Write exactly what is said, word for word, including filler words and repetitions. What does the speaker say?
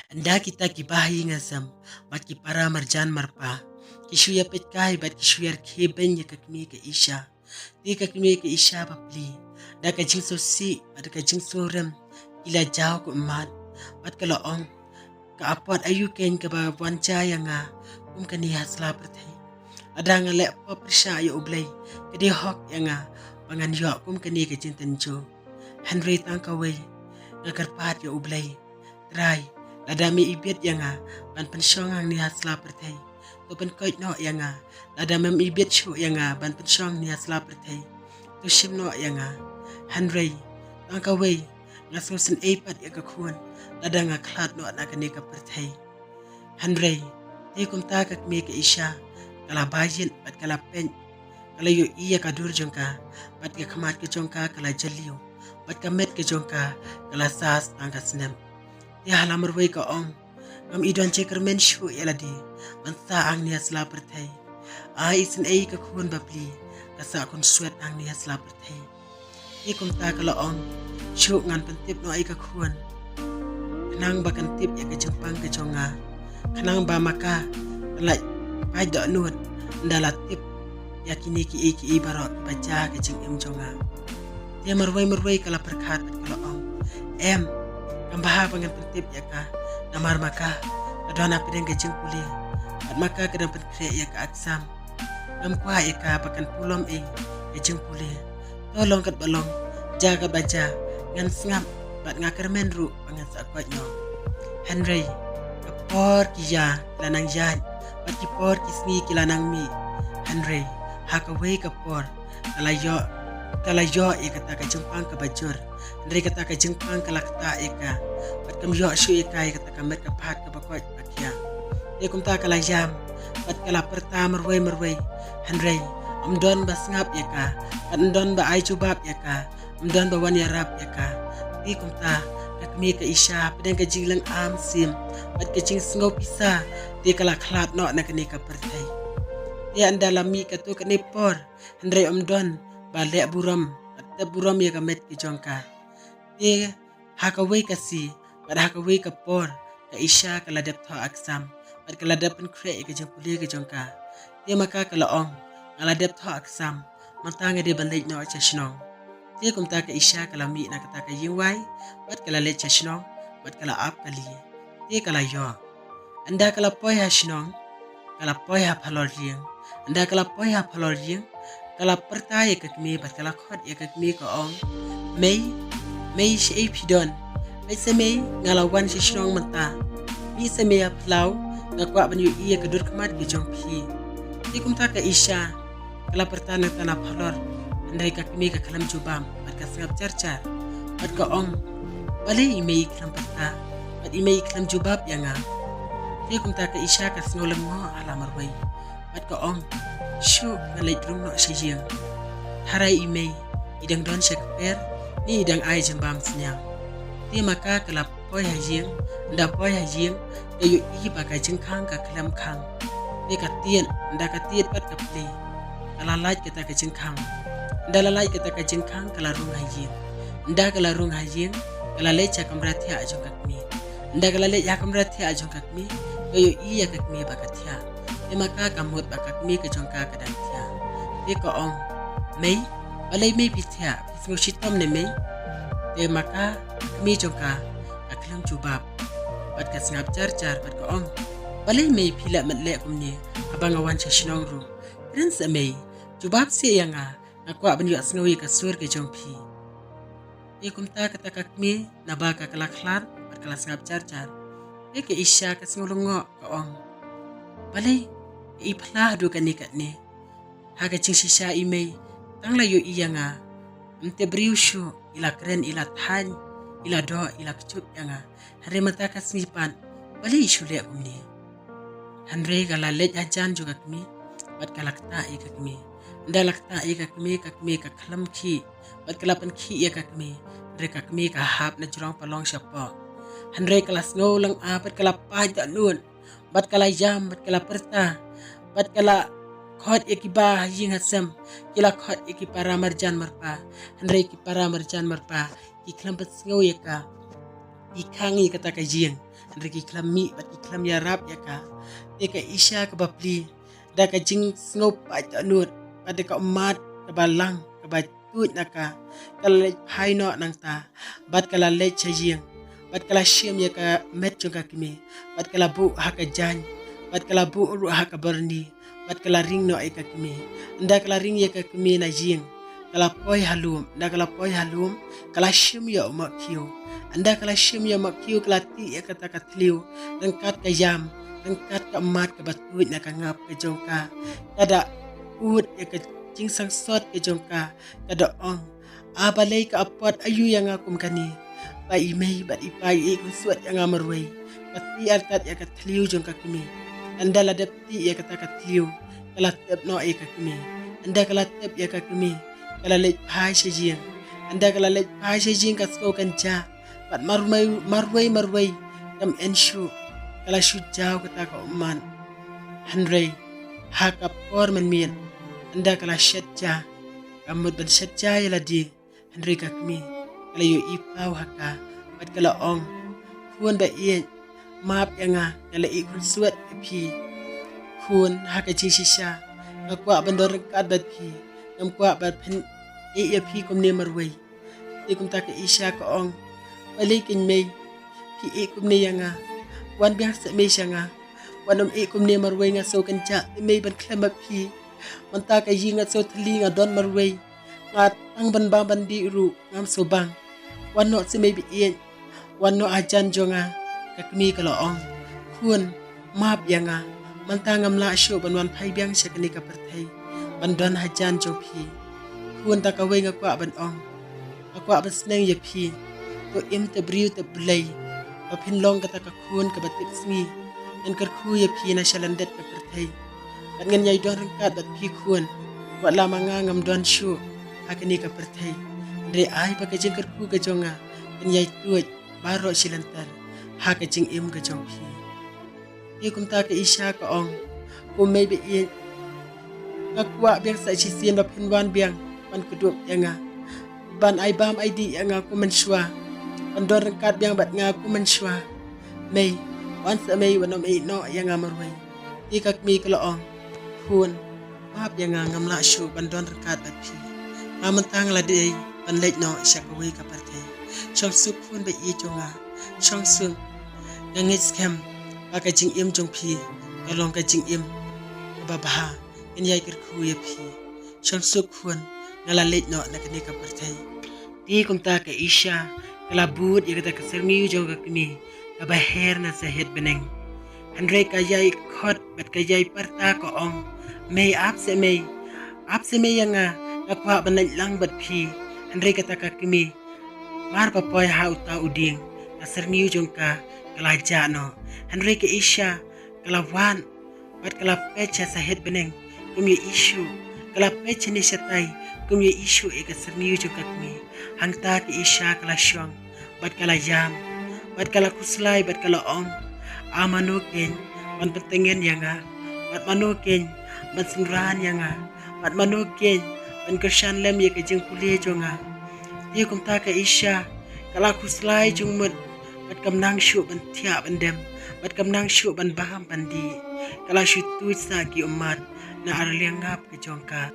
Ynda kita ki bahaïing hasem bad ki para marjan marpa ki shu ïa peit kai bad ki shu ïa rkhie beiñ ïa ka kmie ka Isha. Te ka kmie ka Isha bapli, da ka jingsngewsih bad da ka jingsngewrem, ki la jaw ka ummat bad ka la ong, ka apot aïu keiñ kaba wan jia ïa nga kum kane ha sla pyrthei? Lada nga leh pop pyrshah ïa U Blei, ka dei hok ïa nga ba ngan ïoh kum kane ka jingtynjuh. Hynrei tang kawei, nga kyrpad ïa U Blei, Trai, lada me ibit ïa nga ban pynshong hangne ha sla pyrthei, to pynkoit noh ïa nga. Lada mem ibit shuh ïa nga ban pynshong hangne ha sla pyrthei, to shim noh ïa nga. Hynrei tang kawei, nga sngewsynei pat ïa ka khun lada nga khlad noh na kane ka pyrthei. Hynrei te kumta ka kmie ka Isha ka la baïit bad ka la peit, ka la ïohi ïa ka dur jong ka, bad ka khmat ka jong ka ka la jylliew, bad ka met ka jong ka ka la sas tang ka snem. Te ha la marwei ka ong, ngam i don jingkyrmen shuh ïa lade ban sah hangne ha sla pyrthei. Ai isynei, ka khun bapli ka sah khun swet hangne ha sla pyrthei. Te kumta ka la ong, shuh, ngan pyntip noh ïa ka khun, khnang ba kan tip ïa ka jingpang ka jong nga, khnang ba ma ka kan lait pait dohnud ynda la tip ïa kine kiei kiei baroh kiba jia ha ka jingim jong nga. Te marwei marwei ka la pyrkhat bad ka la ong, em, kam bha ba ngan pyntip ïa ka, namar ma ka ka don hapdeng ka jingpule, bad ma ka ka dang pynkhreh ïa ka exam. Ngam kwah ïa ka ba kan pulom ei ka jingpule. To long katba long, jia katba jia, ngan sngap bad nga kyrmen ruh ba ngan sa koit noh. Hynrei ka por ki ïa ki la nang ïaid, bad ki por ki sngi ki la nang mih. Hynrei ha kawei ka por ka la ïoh, ka la ïoh ïa kata ka jingpang kaba jur. Hynrei kata ka jingpang ka la ktah ïa ka, bad kam ïoh shuh ïa ka ïa kata ka met ka phad kaba koit ba khiah. Te kumta ka la ïam bad ka la pyrta marwei marwei. Hynrei ym don ba sngap ïa ka, bad ym don ba ai jubab ïa ka, ym don ba wan ïarap ïa ka. Te kumta ka kmie ka Isha, hapdeng ka jinglyngngoh mynsiem bad ka jingsngew pisa, te ka la khlad noh na kane ka pyrthei. Te ynda la mih katto katne por, hynrei ym don ba leh burom bad tep burom ïa ka met ka jong ka. Te ha kawei ka sngi bad ha kawei ka por, ka Isha ka la dep thoh exam bad ka la dep pynkhreh ïa ka jingpule ka jong ka. Te ma ka ka la ong, nga la dep thoh exam, mynta nga dei ban leit noh sha shnong. Te kumta ka Isha ka la mih na kata ka ïingwai bad ka la leit sha shnong bad ka la ap kali. Te ka la ïoh. Ynda ka la poi ha shnong, ka la poi ha phalor ïing. Ynda ka la poi ha phalor ïing, ka la pyrta ïa ka kmie bad ka la khot ïa ka kmie, ka ong, mei, mei, shaei phi don? Peit sa mei, nga la wan sha shnong mynta. Mih sa mei ha phyllaw, nga kwah ban ïohi ïa ka dur khmat ka jong phi. Te kumta ka Isha ka la pyrta nangta na phalor, hynrei ka kmie ka khlem jubab bad ka sngap jar jar bad ka ong, balei i mei i khlem pyrta bad i mei i khlem jubab ïa nga? Te kumta ka Isha ka sngew lyngngoh ha la marwei bad ka ong, shuh, ngan leit rung noh sha ïing. Tharai i mei i dang don sha kper ne i dang ai jingbam synñiang. Te ma ka ka la poi ha ïing. Ynda poi ha ïing, ka ïohi ba ka jingkhang ka khlem khang. Te ka tied, ynda ka tied bad ka plie, ka la lait kata ka jingkhang. Ynda la lait kata ka jingkhang, ka la rung ha ïing. Ynda ka la rung ha ïing, ka la leit sha kamra thiah jong ka kmie. Ynda ka la leit ha kamra thiah jong ka kmie, ka ïohi ïa ka kmie ba ka thiah. Te ma ka ka mut ba ka kmie ka jong ka ka dang thiah. Te ka ong, mei, balei mei phi thiah? Phi sngew shitom ne mei? Te ma ka, ka kmie jong ka ka khlem jubab bad ka sngap jar jar bad ka ong, balei mei phi leh met leh kumne haba nga wan sha shnong ruh? Kren seh mei, jubab seh ïa nga, nga kwah ban ïohsngew ïa ka sur ka jong phi. Te kumta kata ka kmie, naba ka ka la khlad bad ka la sngap jar jar. Te ka Isha ka sngew lyngngoh, ka ong, balei i phla haduh kane katne? Ha ka jingshisha i mei tang la ïohi ïa nga. Ym tip briew shuh, i la kren, i la thaiñ, i la doh, i la kjut ïa nga. Hynrei mynta ka sngi pat, balei i shu leh kumne? Hynrei ka la leit hajan jong ka kmie bad ka la ktah ïa ka kmie. Ynda la ktah ïa ka kmie, ka kmie ka khlem khih bad ka la pynkhih ïa ka kmie. Hynrei ka kmie ka hap na jrong palong shapoh. Hynrei ka la sngew lyngngoh bad ka la pait dohnud bad ka la ïam bad ka la pyrta bad ka la khot ïa ki bahaïing hasem, ki la khot ïa ki para marjan marpa. Hynrei ki para marjan marpa ki khlem pynsngew ïa ka. ki khang ïa kata ka ïing, hynrei ki khlem mih bad ki khlem ïarap ïa ka. Te ka Isha kaba pli, da ka jingsngewpait ka nud, bad da ka ummat kaba lang kaba tuid na ka, ka la leit phai noh nangta, bad ka la leit sha ïing, bad ka la shim ïa ka met jong ka kmie, bad ka la buh ha ka jaiñ, bad ka la buh ruh ha ka byrni, bad ka la ring noh ïa ka kmie. Ynda ka la ring ïa ka kmie na ïing, ka la poi ha lum, ynda ka la poi ha lum, ka la shim ïa u mohkhiew. Ynda ka la shim ïa u mohkhiew, ka la tih ïa kata ka thliew ryngkat ka ïam, ryngkat ka ummat kaba tuid na ka ngap ka jong ka. Ka da ud ïa ka jingsangsot ka jong ka, ka da ong, A balei ka apot aïu ïa nga kum kane, ba i mei bad i pa i ïeh khunswet ïa nga marwei, ka tih artat ïa ka thliew jong ka kmie. Ynda la dep tih ïa kata ka thliew, ka la tep noh ïa ka kmie. Ynda ka la tep ïa ka kmie, ka la leit phai sha ïing. Ynda ka la leit phai sha ïing, ka sngew kan jah, bad marwei marwei marwei, kam yn shuh, ka la shu jaw kata ka ummat. Hynrei ha ka por mynmiet, ynda ka la shet ja, ka mut ban shet ja ïa lade, hynrei ka kmie ka la ïohi paw ha ka, bad ka la ong, Khun ba ïeit, map ïa nga, nga la ïeh khunswet ïa phi. Khun, ha ka jingshisha, nga kwah ban don ryngkat bad phi, ngam kwah ban pynïeh ïa phi kumne marwei. Te kumta ka Isha ka ong, Balei keiñ mei, phi ïeh kumne ïa nga? Wan biang seh mei sha nga. Wat nym ïeh kumne marwei, nga sngew kan jah te mei ban khlem bad phi. Mynta ka ïing nga sngew thylli, nga don marwei. Nga tang ban bam ban dih ruh ngam sngewbang. Wan noh seh mei ba ïeit. Wan noh hajan jong nga. Ka kmie ka la ong, Khun, map ïa nga. Mynta ngam lah shuh ban wan phai biang sha kane ka pyrthei ban don hajan jong phi. Khun, tang kawei nga kwah ban ong, nga kwah ban sneng ïa phi. To im te briew te Blei, ba phin long kata ka khun kaba tip sngi. Ngan kyrkhu ïa phi na shalyndet ka pyrthei, bad ngan ïai don ryngkat bad phi khun. Wat la ma nga ngam don shuh ha kane ka pyrthei, hynrei ai ba ka jingkyrkhu ka jong nga kan ïai tuid baroh shi lynter ha ka jingim ka jong phi. Te kumta ka Isha ka ong, Ko mei ba ïeit, nga kwah biang sa shisien ba phin wan biang ban kdup ïa nga, ban ai bam ai dih ïa nga kum mynshuwa, ban don ryngkat biang bad nga kum mynshuwa. Mei, wan seh mei, wat nym ïeh noh ïa nga marwei. Te ka kmie ka la ong, Khun, map ïa nga, ngam lah shuh ban don ryngkat bad phi. Nga mynta nga la dei ban leit noh sha kawei ka pyrthei. Shong suk khun ba ïeit jong nga. Shong suk. Nga ngeit skhem ba ka jingim jong phi ka long ka jingim kaba bha. Ngan ïai kyrkhu ïa phi. Shong suk khun, nga la leit noh na kane ka pyrthei. Te kumta ka Isha ka la bud ïa kata ka syrngiew jong ka kmie kaba her na sahit bneng. Hynrei ka ïai khot bad ka ïai pyrta ka ong, Mei, ap seh mei. Ap seh mei ïa nga. Nga kwah ban leit lang bad phi. Hynrei kata ka kmie, mar ba poi ha uta u dieng, ka syrngiew jong ka ka la jah noh. Hynrei ka Isha ka la wad bad ka la peit sha sahit bneng kum ïohi shuh. Ka la peit shane shatai kum ïohi shuh ïa ka syrngiew jong ka kmie. Hangta ka Isha ka la shong bad ka la ïam, bad ka la khuslai bad ka la ong, A mano keiñ ban pyntngen ïa nga? Bad mano keiñ ban synran ïa nga? Bad mano keiñ ban kyrshan lem ïa ka jingpule jong nga? Te kumta ka Isha ka la khuslai jingmut, bad kam nang shuh ban thiah ban dem, bad kam nang shuh ban bam ban dih. Ka la shu tuid sah ki ummat na ar liang ngap ka jong ka.